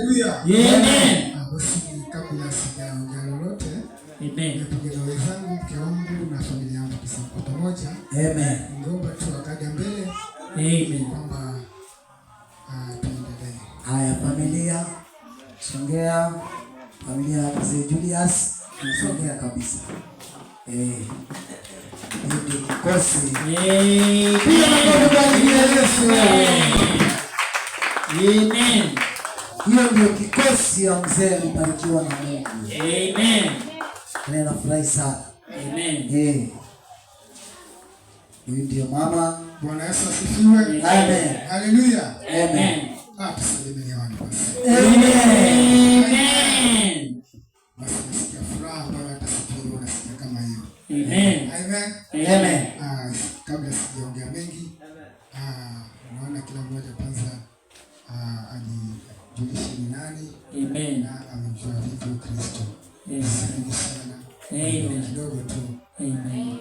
Haleluya. Amen. Basi kabla sijaongea lolote, Amen. nipunge na wenzangu, mke wangu na familia yangu tusimame kwa pamoja. Amen. Ningeomba tu wakaja mbele Amen. kwamba tuendelee. Haya, familia songea, familia ya mzee Julius songea kabisa. Hiyo ndio kikosi. Piga makofi kwa ajili ya Yesu. Amen. Hiyo ndio kikosi ya mzee alibarikiwa na Mungu. Amen. Na nafurahi sana. Amen. Huyu ndio mama. Bwana Yesu asifiwe. Amen. Haleluya. Amen. Tusalimiane basi. Amen. Amen. Basi nasikia furaha ambayo hata sijui unasikia kama hiyo. Amen. Amen. Amen. Kabla sijaongea mengi, naona kila mmoja kwanza ajijulishe ni nani Amen. na amemjua vipi Kristo. Yes. Asante sana. Amen. Kidogo tu. Amen.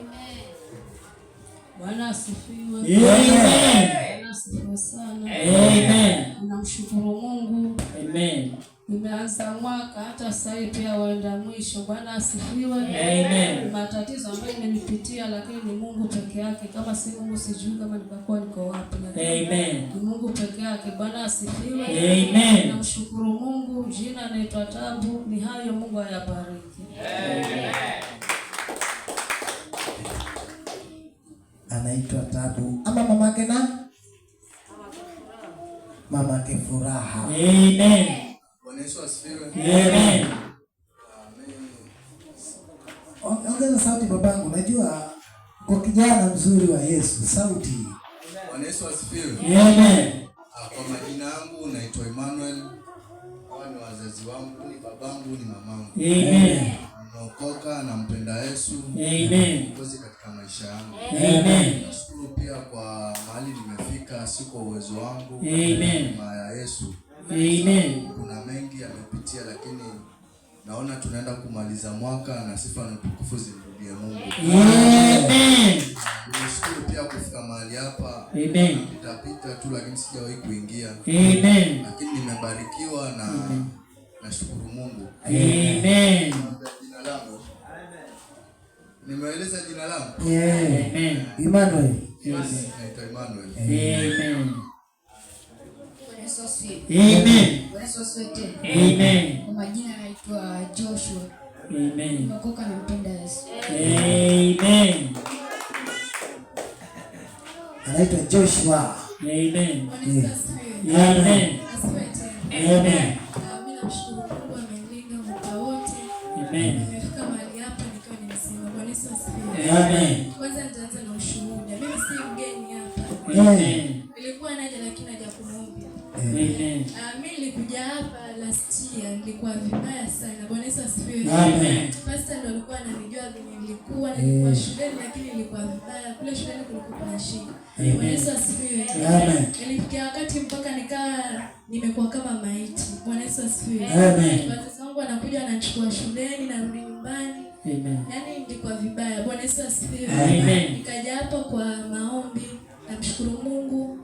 Bwana asifiwe. Amen. Bwana asifiwe sana. Amen. Namshukuru Mungu. Amen. Nimeanza mwaka hata sasa hivi pia waenda mwisho. Bwana asifiwe. Amen. Matatizo ambayo nimenipitia, lakini ni Mungu peke yake. Kama si Mungu sijui kama nitakuwa niko wapi. Lakini Amen. ni Mungu peke yake. Bwana asifiwe. Amen. Namshukuru Mungu. Jina naitwa Tabu. Ni hayo, Mungu ayabariki. Anaitwa Tabu ama mamake na mamake Furaha. Amen. Bwana Yesu asifiwe. Amen. Mimi Ongeza sauti babangu, najua kwa kijana mzuri wa Yesu, sauti. Bwana Yesu asifiwe. Amen. Kwa majina yangu naitwa Emmanuel. Hawa ni wazazi wangu, ni babangu, ni mamangu. Amen. Nimeokoka, nampenda Yesu. Amen. Mwokozi katika maisha yangu. Amen. Nashukuru pia kwa mahali nimefika, si kwa uwezo wangu, Amen. neema ya Yesu. Amen. Kuna mengi yamepitia, lakini naona tunaenda kumaliza mwaka na sifa na utukufu zimrudie Mungu. Amen. Nimeshukuru pia kufika mahali hapa. Amen. Napita tu lakini sijawahi kuingia. Amen. Lakini nimebarikiwa na nashukuru Mungu. Amen. Jina langu. Nimeeleza jina langu? Yeah. Amen. Emmanuel. Naitwa Emmanuel. Amen. Bwana Yesu asifiwe. Amen. Bwana Yesu asifiwe tena. Amen. Kwa majina naitwa Joshua. Amen. Nimeokoka na mpenda Yesu. Amen. Anaitwa Joshua. Amen. Bwana Yesu asifiwe. Amen. Asifiwe tena. Amen. Mimi namshukuru Mungu amenilinda muda wote. Amen. Nimefika mahali hapa nikiwa ni mzima. Bwana Yesu asifiwe. Amen. Kwanza nitaanza na ushuhuda. Mimi si mgeni hapa. Amen. Nilikuwa naja lakini naja kumwomba. Amen. Mimi nilikuja hapa last year, nilikuwa vibaya sana. Bwana Yesu asifiwe. Amen. Pastor ndo alikuwa ananijua venye nilikuwa shuleni, lakini nilikuwa vibaya. Kule shuleni kulikuwa kuna shida. Bwana Yesu asifiwe. Amen. Ilifikia wakati mpaka nikawa nimekuwa kama maiti. Bwana Yesu asifiwe. Amen. Wazazi wangu wanakuja wananichukua shuleni, narudi nyumbani. Amen. Yaani nilikuwa vibaya. Bwana Yesu asifiwe. Amen. Nikaja hapa kwa maombi, namshukuru Mungu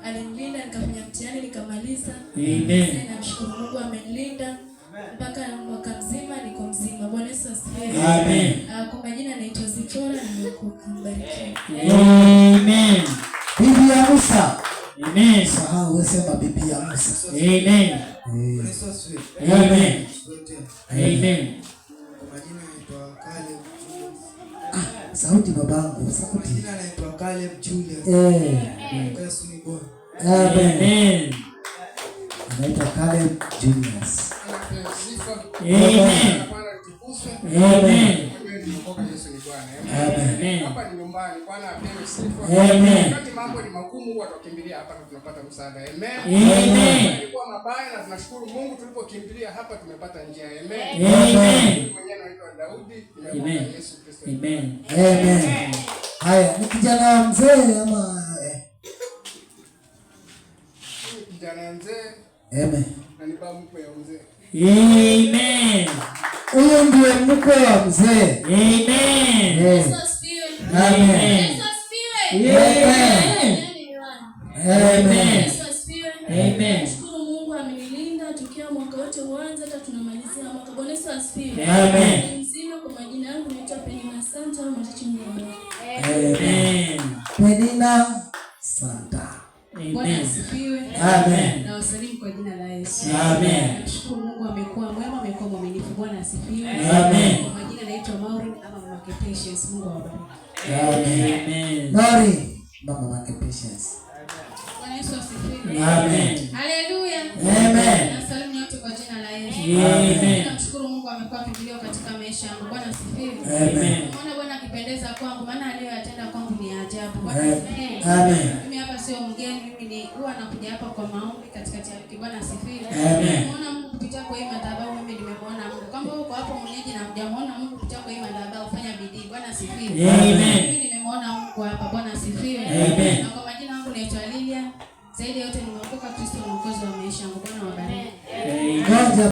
alinilinda, nikafanya mtihani nikamaliza. Amen. Sasa namshukuru Mungu amenilinda mpaka mwaka mzima, niko mzima. Bwana Yesu asifiwe. Amen. Kwa majina naitwa Zipora, nimeokoka. Mbarikiwe. Amen. Bibi ya Musa. Amen. Sahau wewe, sema bibi ya Musa. Amen. Bwana Yesu asifiwe. Amen. Asifiwe tena. Amen. Kwa majina naitwa Caleb Julius. Sauti babangu, Kwa sauti. majina naitwa Caleb Julius. Yesu ni Bwana. Amen. Amen. Anaitwa Caleb Julius. Amen. Bwana litukuzwe. Amen. Mwenyewe nimeokoka, Yesu ni Bwana. Amen. Amen. Amen. Hapa ni nyumbani, Bwana apewe sifa. Amen. Wakati mambo ni magumu huwa tukimbilia hapa na tunapata msaada. Amen. Amen. Ilikuwa mabaya na tunashukuru Mungu tulipokimbilia hapa tumepata njia. Amen. Amen. Mwenyewe naitwa Daudi, nimeokoka Amen. Yesu Kristo. Amen. Amen. Haya, ni kijana mzee ama eh? Mimi kijana mzee Amen. na ni baba mkwe ya mzee. Amen. Huyu ndiye mkwe wa mzee. Amen. Eh. Yesu asifiwe. Amen. Yesu asifiwe. Amen. Yaani ni Yohana. Amen. Yesu asifiwe. Amen. Nashukuru Mungu amenilinda. tokea mwaka wote uanze hata tunamalizia mwaka. Bwana Yesu asifiwe. Amen. Ni mzima. Kwa majina yangu naitwa Penina Santa Machachi Mgomba. Amen. Amen. Penina Santa. Bwana Amen. asifiwe. Amen. Na wasalimu kwa jina la Yesu. Amen. Nashukuru Mungu amekuwa mwema, amekuwa mwaminifu. Bwana asifiwe. Amen. Kwa majina naitwa Maureen ama Mama Patience. Mungu awabariki. Amen. Amen. Nori, mama wake Patience. Bwana Yesu asifiwe. Amen. Haleluya. Amen. Nasalimu nyote kwa jina la Yesu. Amen. Namshukuru Mungu amekuwa kimbilio katika maisha yangu. Bwana asifiwe. Amen. Naona Bwana akipendeza kwangu, maana aliyoyatenda kwangu ni ya ajabu. Bwana asifiwe. Amen. Mimi hapa sio mgeni, mimi ni huwa nakuja hapa kwa maombi katikati ya wiki. Bwana asifiwe. Amen. Nimeona Mungu kupitia kwa hii madhabahu, mimi nimemwona Mungu. Kama uko hapo mwenyeji na hujamuona Mungu kupitia kwa hii madhabahu, fanya bidii. Bwana asifiwe. Amen. Mimi nimemwona Mungu hapa. Bwana asifiwe. Amen. Na kwa majina yangu naitwa Lilian. Zaidi ya yote nimeokoka, Kristo ni Mwokozi wa maisha yangu. Bwana wabariki. Amen. Ngoja.